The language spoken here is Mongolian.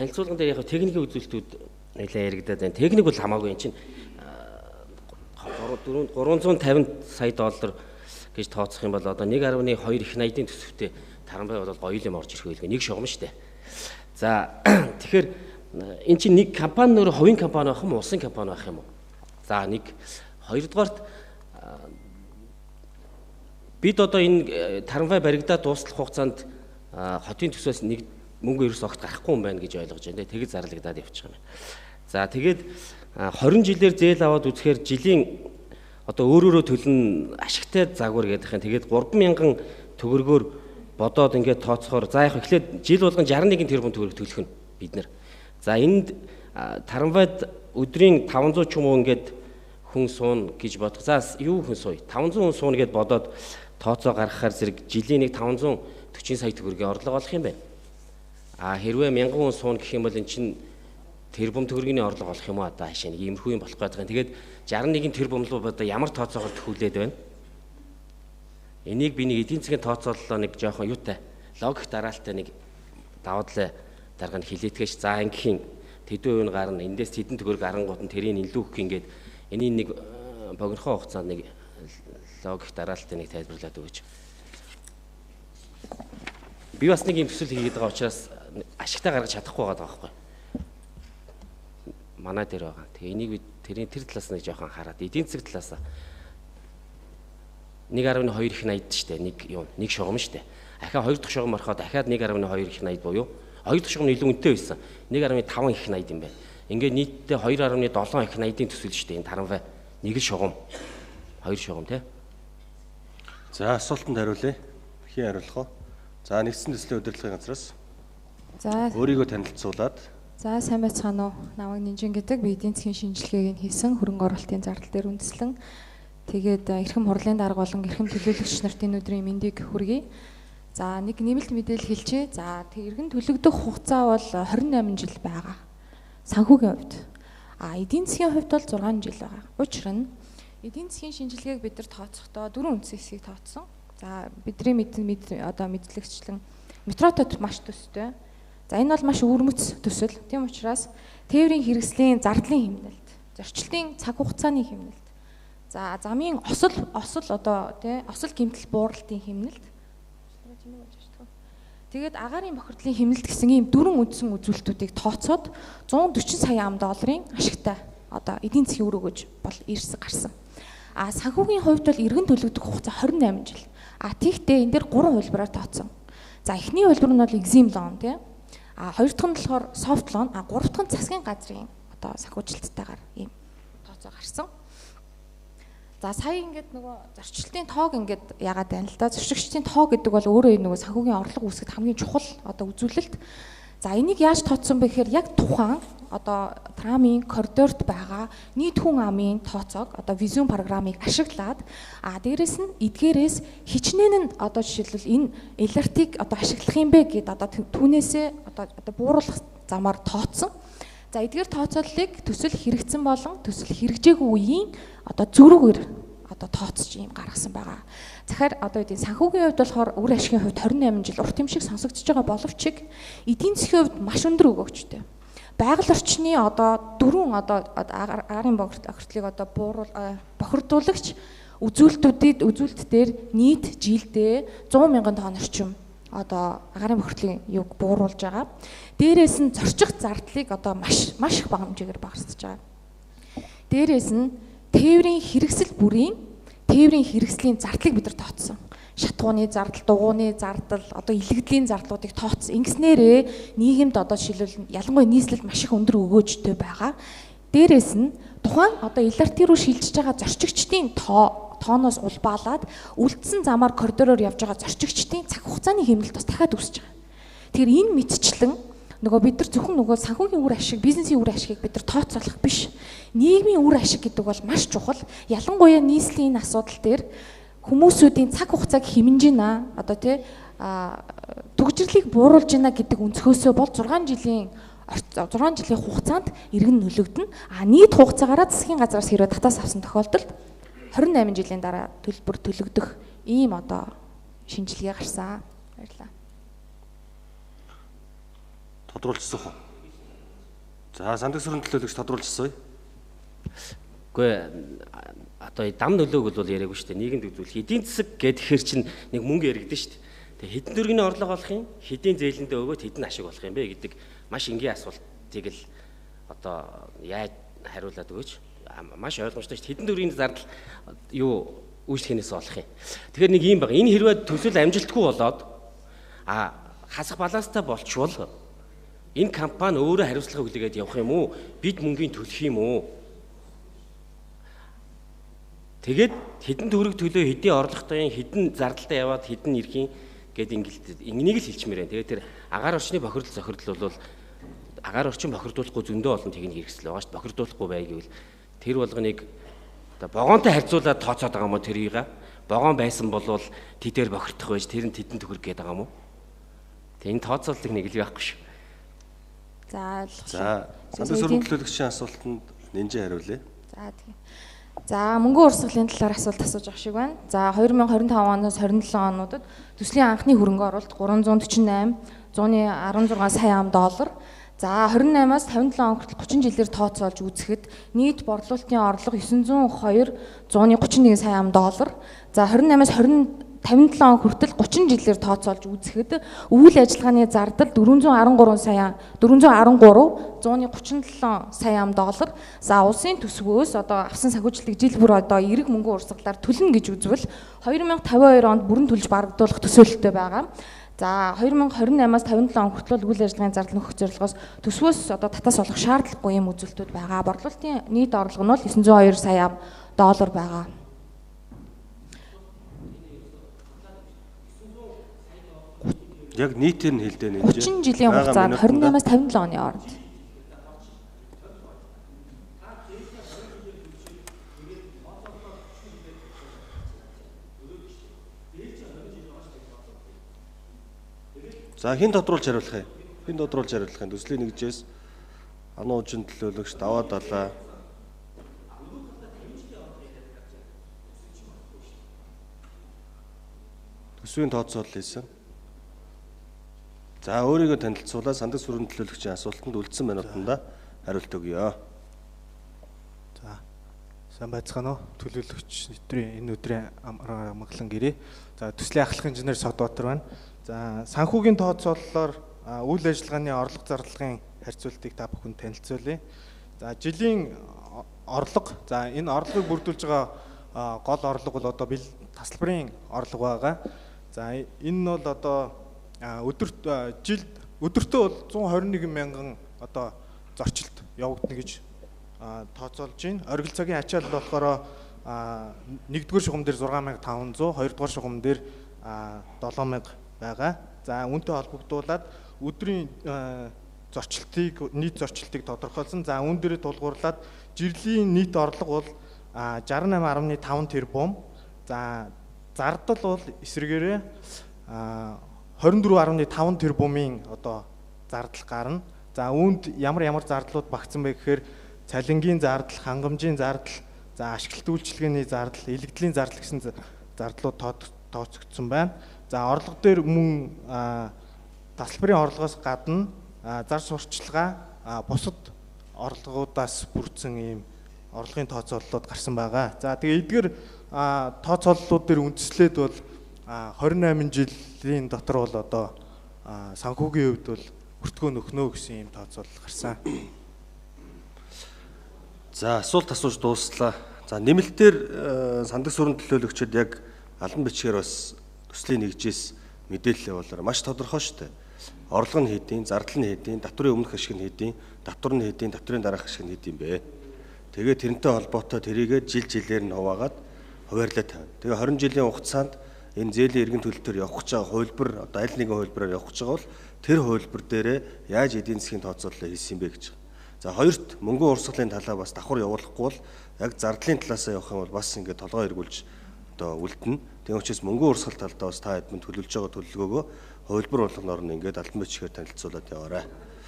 Танилцуулган дээр яг техникийн үзүүлэлтүүд нэлээд яригадаад байна. Техник бол хамаагүй, энэ чинь 350 сая доллар гэж тооцох юм бол одоо 1.2 их 80-ийн төсөвтэй тарамбай бол гоё юм орж ирэх байлгүй. Нэг шугам шүү дээ. За, тэгэхээр энэ чинь нэг компани нөр хувийн компани байх юм уу, улсын компани байх юм уу? За, нэг. Хоёрдугаарт бид одоо энэ тарамбай баригдаад дуустал хугацаанд хотын төсөөс нэг мөнгө ерөөс огт гарахгүй юм байна гэж ойлгож байна. Тэгэд зарлагдаад явчих юм байна. За, тэгээд 20 жилээр зээл аваад үзэхээр жилийн одоо өөрөөрөө төлн ашигтай загвар гэдэг юм. Тэгээд 3000 төгрөгөөр бодоод ингээд тооцохоор, за яг эхлээд жил болгон 61 тэрбум төгрөг төлөх нь бид нар. За, энд тарамбайд өдрийн 500 ч юм уу ингээд хүн суuna гэж бодох. За, юу хүн сууя? 500 хүн сууна гэд бодоод тооцоо гаргахаар зэрэг жилийн нэг 540 сая төгрөгийн орлого олох юм байна. А хэрвээ 1000 хүн сууна гэх юм бол эн чинь тэрбум төгрөгийн орлого олох юм уу, одоо хаашаа нэг иймэрхүү юм болох гэдэг юм. Тэгээд 61 тэрбум руу одоо ямар тооцоогоор төхүүлээд байна? Энийг би нэг эдийн засгийн тооцооллоо нэг жоохон юутай логик дараалтай нэг давуу талаа дарга нь хилээтгэж, за ингээхийн тэдэн үе нь гарна, эндээс тэдэн төгрөг арангууд нь тэрийг илүү өгөх ингээд энийг нэг богинохон хугацаанд нэг логик дараалтай нэг тайлбарлаад өгөөч. Би бас нэг юм төсөл хийгээд байгаа учраас ашигтай гаргаж чадахгүй байгаа байхгүй. Манай дээр байгаа. Тэгээ энийг би тэрийн тэр талаас нэг жоохон хараад эдийн засаг талаас 1.2 их 80 штэ, нэг юм нэг шугам штэ. Ахаа хоёр дахь шугам ороход дахиад 1.2 их 80 буюу хоёр дахь шугам нь илүү үнэтэй байсан. 1.5 их 80 юм байна. Ингээд нийтдээ 2.7 их 80-ийн төсөл штэ энэ тарамбай. Нэг л шугам. Хоёр шугам тий. За, асуултанд хариулъя. Хэн хариулах вэ? За, нэгдсэн төслийн удирдлагын газраас. За, өөрийгөө танилцуулаад. За, сайн байцгаана уу? Намайг Нинжин гэдэг. Би эдийн засгийн шинжилгээг нь хийсэн хөрөнгө оруулалтын зардал дээр үндэслэн. Тэгээд эрхэм хурлын дарга болон эрхэм төлөөлөгч нарт энэ өдрийн мэндийг хүргэе. За, нэг нэмэлт мэдээлэл хэлчихье. За, тэг эргэн төлөгдөх хугацаа бол 28 жил байгаа. Санхүүгийн хувьд. А эдийн засгийн хувьд бол 6 жил байгаа. Учир нь эдийн засгийн шинжилгээг бид нар тооцохдоо дөрвөн үндсэн хэсгийг тооцсон. За, бидний одоо мэдлэгчлэн метротой маш төстэй. За, энэ бол маш өвөрмөц төсөл. Тийм учраас тээврийн хэрэгслийн зардлын хэмнэлт, зөрчилтийн цаг хугацааны хэмнэлт, за замын осол одоо тий осол гэмтэл бууралтын хэмнэлт. Тэгээд агаарын бохирдлын хэмнэлт гэсэн ийм дөрвөн үндсэн үзүүлэлтүүдийг тооцоод 140 сая ам долларын ашигтай одоо эдийн засгийн үр өгөөж бол ирсэн гарсан. А санхүүгийн хувьд бол эргэн төлөгдөх хугацаа 28 жил. А тэгтээ энэ дээр гурван хувилбараар тооцсон. За, эхний хувилбар нь бол exim loan тий. А хоёр дахь нь болохоор soft loan, а гурав дахь нь засгийн газрын одоо санхүүжилттайгаар ийм тооцоо гарсан. За, сая ингээд нөгөө зөрчилтийн тоог ингээд яагаад байна л да. Зөрчигчдийн тоо гэдэг бол өөрөө нөгөө санхүүгийн орлого үүсгэхэд хамгийн чухал одоо үзүүлэлт. За, энийг яаж тооцсон бэ гэхээр яг тухайн одоо Трамын коридорт байгаа нийт хүн амын тооцоог одоо визүм програмыг ашиглаад, а дээрэс нь эдгээрээс хичнээн нь одоо жишээлбэл энэ LRT-г одоо ашиглах юм бэ гэд одоо түүнээсээ одоо бууруулах замаар тооцсон. За, эдгээр тооцооллыг төсөл хэрэгцсэн болон төсөл хэрэгжээгүй үеийн одоо зөрүүгээр одоо тооцож ийм гаргасан байгаа. Тэгэхээр одоо эдийн санхүүгийн хувьд болохоор үр ашигын хувьд 28 жил урт юм шиг сонсогдож байгаа боловч эдийн засгийн хувьд маш өндөр өгөөжтэй. Байгаль орчны одоо дөрвөн одоо агаарын бохирдлыг одоо бохирдуулагч үзүүлэлтүүдийн үзүүлэлт дээр нийт жилдээ 100 мянган тонн орчим одоо агаарын бохирдлын юг бууруулж байгаа. Дээрээс нь зорчих зардлыг одоо маш маш их бага хэмжээгээр багасгаж байгаа. Дээрээс нь тээврийн хэрэгсэл бүрийн тээврийн хэрэгслийн зардлыг бид нар тооцсон. Шатгууны зардал, дугууны зардал, одоо илэгдлийн зардлуудыг тооцсон. Ингэснээрээ нийгэмд одоо жишээлбэл ялангуяа нийслэлд маш их өндөр өгөөжтэй байгаа. Дээрээс нь тухайн одоо LRT рүү шилжиж байгаа зорчигчдын тооноос улбаалаад үлдсэн замаар коридороор явж байгаа зорчигчдын цаг хугацааны хэмнэлт бас дахиад өсөж байгаа. Тэгэхээр энэ мэтчлэн нөгөө бид нар зөвхөн нөгөө санхүүгийн үр ашиг, бизнесийн үр ашигыг бид нар тооцоолох биш. Нийгмийн үр ашиг гэдэг бол маш чухал. Ялангуяа нийслэлийн энэ асуудал дээр хүмүүсүүдийн цаг хугацааг хэмнэж гинэ, одоо тий түгжрэрлийг бууруулж гинэ гэдэг өнцгөөсөө бол 6 жилийн хугацаанд иргэн нөлөгдөнө. А нийт хугацаагаараа засгийн газраас хэрвээ татаас авсан тохиолдолд 28 жилийн дараа төлбөр төлөгдөх ийм одоо шинжилгээ гарсан. Баярлалаа. Тодруулчихсан уу? За сандаг сүрэн төлөөлөгч тодруулж асууя. Үгүй одоо дам нөлөөг бол яриаггүй шүү дээ. Нийгэмд үзүүлэх эдийн засаг гэхээр чинь нэг мөнгө яригдэн шүү дээ. Тэгээ хэдэн төгрөгийн орлого олох юм, хэдийн зээлэндээ өгөөд хэдэн ашиг болох юм бэ гэдэг маш энгийн асуултыг л одоо яаж хариулаад өгөөч. Маш ойлгомжтой шүү дээ. Хэдэн төгрөгийн зардал юу үйлчлэхнээс олох юм. Тэгэхээр нэг юм байна. Энэ хэрвээ төсөл амжилтгүй болоод хасах баланстай болчвол энэ компани өөрөө хариуцлага хүлээгээд явах юм уу? Бид мөнгөний төлөх юм уу? Тэгээд хэдэн төгрөг төлөө хэдийн орлоготой, хэдэн зардалтай яваад хэдэн ирэх юм гэд ингэлт энийг л хэлчмээр байна. Тэгээд тэр агаар орчны бохирдол зохирдол бол агаар орчин бохирдуулахгүй зөндөө олон техник хэрэгсэл байгаа шүү дээ. Бохирдуулахгүй бай гэвэл тэр болгоныг одоо вогоонтой харьцуулаад тооцоод байгаа юм уу тэрийг? Вогоон байсан болвол тэдээр бохирдох байж тэр нь тэдэн төгрөг гээд байгаа юм уу? Тэг энэ тооцооллыг нэг л байхгүй шүү. За ойлголоо. За сандаг сүрэн төлөөлөгчийн асуултанд нинжин хариулъя. За тийм. За мөнгөн урсгалын талаар асуулт асууж байгаа шиг байна. За 2025 оноос 27 онуудад төслийн анхны хөрөнгө оруулалт 348 116 сая ам доллар. За 28-аас 57 он хүртэл 30 жилээр тооцоолж үзэхэд нийт борлуулалтын орлого 902 131 сая ам доллар. За 28-аас 57 он хүртэл 30 жилээр тооцоолж үзэхэд үйл ажиллагааны зардал 413 сая 413 137 сая ам доллар. За улсын төсвөөс одоо авсан санхүүжилтийг жил бүр одоо эрэг мөнгөн урсгалаар төлнө гэж үзвэл 2052 онд бүрэн төлж барагдуулах төсөөлөлтөй байгаа. За 2028-аас 57 он хүртэл үйл ажиллагааны зардал нөхөх зорилгоос төсвөөс одоо татаас олох шаардлагагүй юм үзүүлэлтүүд байгаа. Борлуулалтын нийт орлого нь бол 902 сая доллар байгаа. Яг нийтээр нь хэлдэ нэ. 30 жилийн хугацаанд 28-аас 57 оны хооронд. За хэн тодруулж хариулах юм? Хэн тодруулж хариулах юм? Төслийн нэгжээс ануу ужин төлөөлөгч даваа далаа. Төсвийн тооцоолол хийсэн. За өөрийгөө танилцуулаад сандаг сүрэн төлөөлөгчийн асуултанд үлдсэн минутанда хариулт өгье. За сайн байцгаана уу? Төлөөлөгч өдрийн энэ өдрийн амгалан гэрээ. За төслийн ахлах инженер Содбаатар байна. За санхүүгийн тооцооллоор үйл ажиллагааны орлого зарлагын харьцуултыг та бүхэнд танилцуулъя. За жилийн орлого, за энэ орлогыг бүрдүүлж байгаа гол орлого бол одоо тасалбарын орлого байгаа. За энэ нь бол одоо өдөрт жилд өдөртөө бол 121 мянган одоо зорчилт явагдана гэж тооцоолж байна. Оргил цагийн ачаал болохоор 1-р шугам дээр 6500, 2-р шугам дээр 7000 байгаа. За үүнтэй холбогдуулаад өдрийн зорчилтыг нийт зорчилтыг тодорхойлсон. За үүн дээрээ тулгуурлаад жирлийн нийт орлого бол 68.5 тэрбум. За зардал бол эсрэгээрээ 24.5 тэрбумын одоо зардал гарна. За үүнд ямар зардлууд багтсан бэ гэхээр цалингийн зардал, хангамжийн зардал, за ашиглалт үйлчилгээний зардал, илэгдлийн зардал гэсэн зардлууд тооцогдсон байна. За орлого дээр мөн тасалбарын орлогоос гадна зар сурталчилгаа, бусад орлогоудаас бүрдсэн ийм орлогын тооцооллууд гарсан байгаа. За тэгээ эдгээр тооцооллууд дээр үндэслээд бол 28 жилийн дотор бол одоо санхүүгийн хувьд бол өртгөө нөхнө гэсэн ийм тооцоолол гарсан. За асуулт асууж дууслаа. За нэмэлтээр сандаг сүрэн төлөөлөгчид яг албан бичгээр бас төслийн нэгжээс мэдээлэл явуулаарай. Маш тодорхой шүү дээ. Орлого нь хэдийн, зардал нь хэдийн, татврын өмнөх ашиг нь хэдийн, татвар нь хэдийн, татврын дараах ашиг нь хэдийн бэ. Тэгээ тэрнтэй холбоотой тэрийгээ жил жилээр нь хуваагаад хуваарлаа тавина. Тэгээ 20 жилийн хугацаанд энэ зээлийн эргэн төлөлтөөр явах гэж байгаа хувилбар одоо аль нэгэн хувилбараар явах гэж байгаа бол тэр хувилбар дээрээ яаж эдийн засгийн тооцоолол хийсэн бэ гэж. За хоёрт мөнгөн урсгалын талаа бас давхар явуулахгүй бол яг зардлын талаасаа явах юм бол бас ингээд толгой эргүүлж одоо үлдэнэ. Тийм учраас мөнгөн урсгал талдаа бас та хэд мөн төлөвлөж байгаа төлөвлөгөөгөө хувилбар болгоноор нь ингээд албан бичгээр танилцуулаад яваарай.